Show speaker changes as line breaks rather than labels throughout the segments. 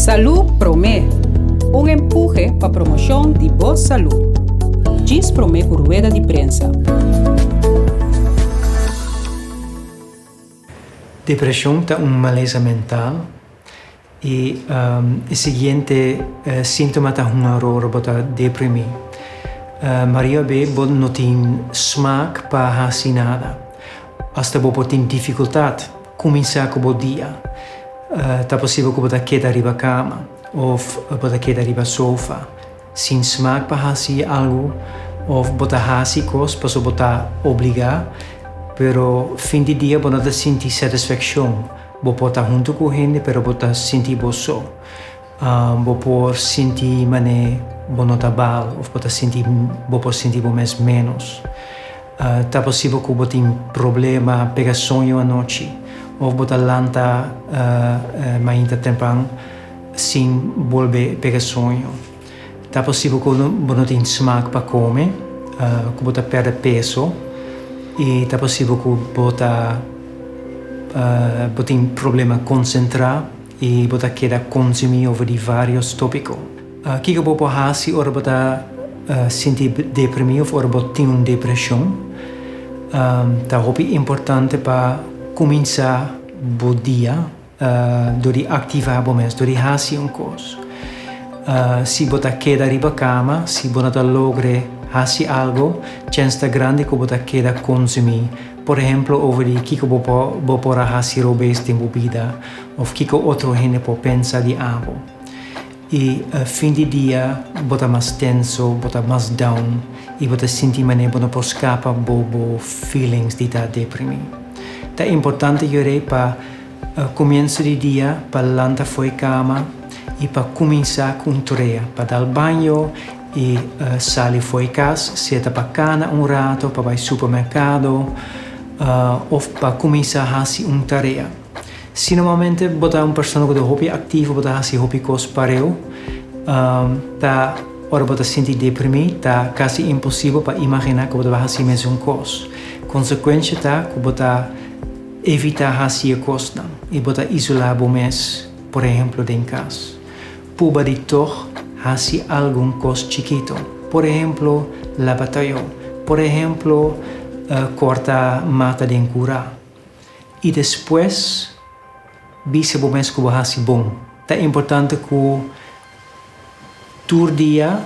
Salú Promé, un empuhe pa promoshon di bo salú. Djis promé ku rueda di prensa.
Depreshon ta un malesa mental i e siguiente síntoma ta hunga ror bo ta deprimí. Maria be bo no tin smak pa hasi nada. Asta bo por tin difikultat kuminsá ku bo dia. Ta posibel ku bo ta keda riba kama òf bo ta keda riba sofa sin smak pa hasi algu òf bo ta hasi kos pasobra bo ta obligá, pero fin di dia bo no ta sinti satisfakshon. Bo por ta huntu ku hende pero bo ta sinti bo so. Bo por sinti manera bo no ta bal òf bo ta sinti bo por sinti bo mes ménos. Ta posibel ku bo tin problema pega soño anochi òf bo ta lanta mainta tempran sin bolbe pega soño. Ta posibel ku bo no tin smak pa kome, ku bo ta pèrdè peso i ta posibel ku bo ta bo tin problema konsentrá i bo ta keda konsumí over di vários tópiko. Kiko bo por hasi ora bo ta sinti deprimí òf ora bo tin un depreshon? Ta hopi importante pa kuminsá bo dia dor di aktivá bo mes, dor di hasi un kos. Si bo ta keda riba kama, si bo no ta logre hasi algu, chèns ta grandi ku bo ta keda konsumí. Por ehemplo, over di kiko bo por bo por a hasi robes den bo bida òf kiko otro hende por pensa di abo. I fin di dia bo ta mas tenso, bo ta mas down i bo ta sinti manera bo no por skapa bo bo feelings di ta deprimí. Ta importante yor'é pa komienso di dia pa lanta fo'i kama i pa kuminsá ku un tarea, pa dal baño i sali fo'i kas, sea ta pa kana un rato, pa bai supermerkado òf pa kuminsá hasi un tarea. Si normalmente bo ta un persona ku ta hopi aktivo, bo ta hasi hopi kos pareu, ta ora bo ta sinti deprimí ta kasi imposibel pa imaginá ku bo ta bai hasi mesun kos. Konsekuensha ta ku bo ta evitá hasi e kosnan i bo ta isolá bo mes, por ehemplo den kas. Puba di tòg hasi algun kos chikitu, por ehemplo laba tayó, por ehemplo kòrta mata den kurá. I despues bisa bo mes ku bo hasi bon. Ta importante ku tur dia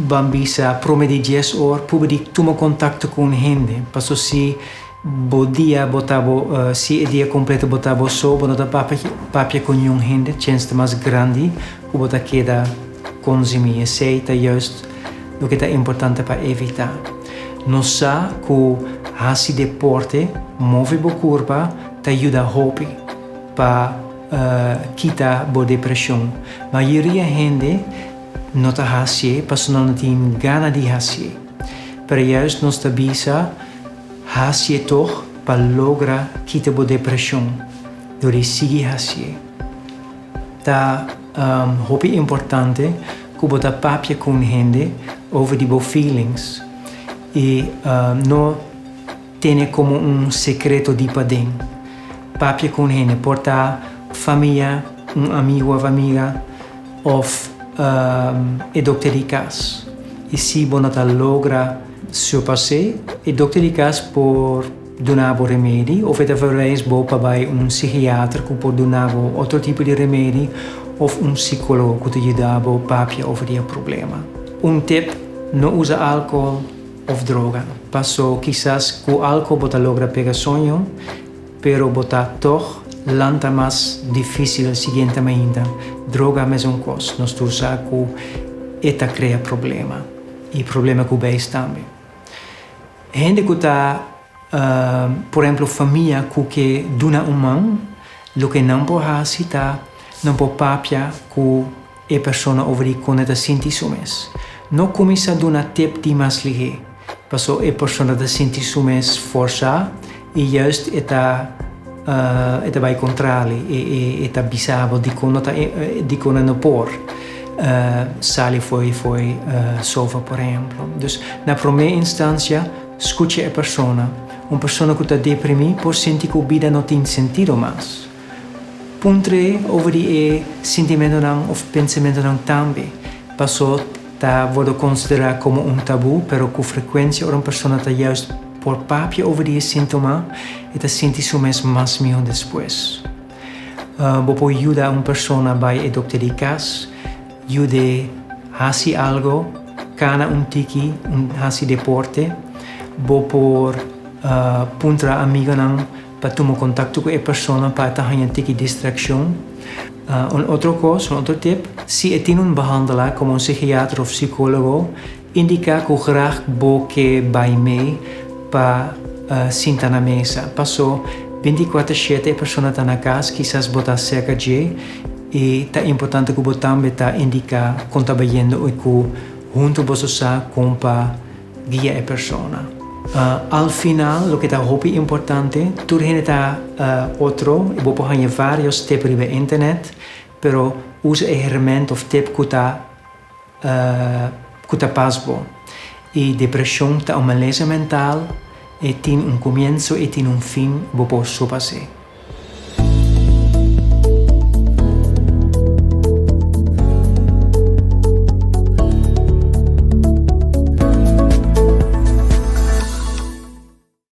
ban bisa prome di dies or pube di tuma kontakto ku un hende. Paso si bo dia bo ta bo si e dia kompleto bo ta bo so bo no ta papia papia ku niun hende chens ta mas grandi ku bo ta keda konsumí. Esei ta juist loke ta importante pa evitá. Nos sa ku hasi deporte, move bo kurpa, ta yuda hopi pa kita bo depreshon. Mayoria hende no ta hasié pasobra nan no tin gana di hasié. Pero juist nos ta bisa hasié tog pa logra kita bo depreshon dor di sigui hasié. Ta hopi importante ku bo ta papia ku un hende over di bo feelings i no tene komo un sekreto di paden. Papia ku un hende, por ta famia, un amigu òf amiga òf e dokter di kas. I si bo no ta logra surpas'é, e dokter di kas por duna bo remedi of e ta verwijs bo pa bai un psichiater ku por duna bo otro tipo di remedi of un psikologo ku ta yuda bo papia over di e problema. Un tip, no usa alkohol of droga. Paso kisas ku alkohol bo ta logra pega soño, pero bo ta tog lanta mas difisil siguiente mainta. Droga mesun kos, nos tur sa ku e ta krea problema i problema ku beis tambe. Hende ku ta, por ehemplo famia ku ke duna un man, loke nan por hasi ta nan por papia ku e persona over di kon e ta sinti su mes. No kuminsá duna tip di mas lihé, paso e persona ta sinti su mes forsá i juist e ta e ta bai kontrali, e ta bisa bo dikon no ta dikon e no por sali fo'i fo'i sofa por ehemplo. Dus na promé instansia skucha e persona. Un persona ku ta deprimí por sinti ku bida no tin sentido mas. Puntr'é over di e sintimentonan of pensamentonan tambe. Paso ta wordo considera como un tabu, pero cu frecuencia ora un persona ta juist por papia over di e sintoma, e ta sinti su mes mas miho despues. Bo por yuda un persona bay e dokter di cas, yud'é haci algo, cana un tiki, un haci deporte. Bo por puntra amigonan pa tuma contacto cu e persona pa e ta haña tiki distraccion. Un otro cos, un otro tip, si e tin un behandelaar como un psichiater of psicologo, indica cu graag bo ke bay mee pa sinta na mesa. Paso binticuater shete e persona ta na cas, kisas bo ta cerca dje y ta importante cu bo tambe ta indica con ta bayendo y cu hunto boso sa con pa guia e persona. Al final, loke ta hopi importante, tur hende ta otro y bo por haña varios tip riba internet, pero usa e herment of tip cu ta cu ta pas bo. Y depresion ta un malesa mental, e tin un comienso y tin un fin, bo por sopa se.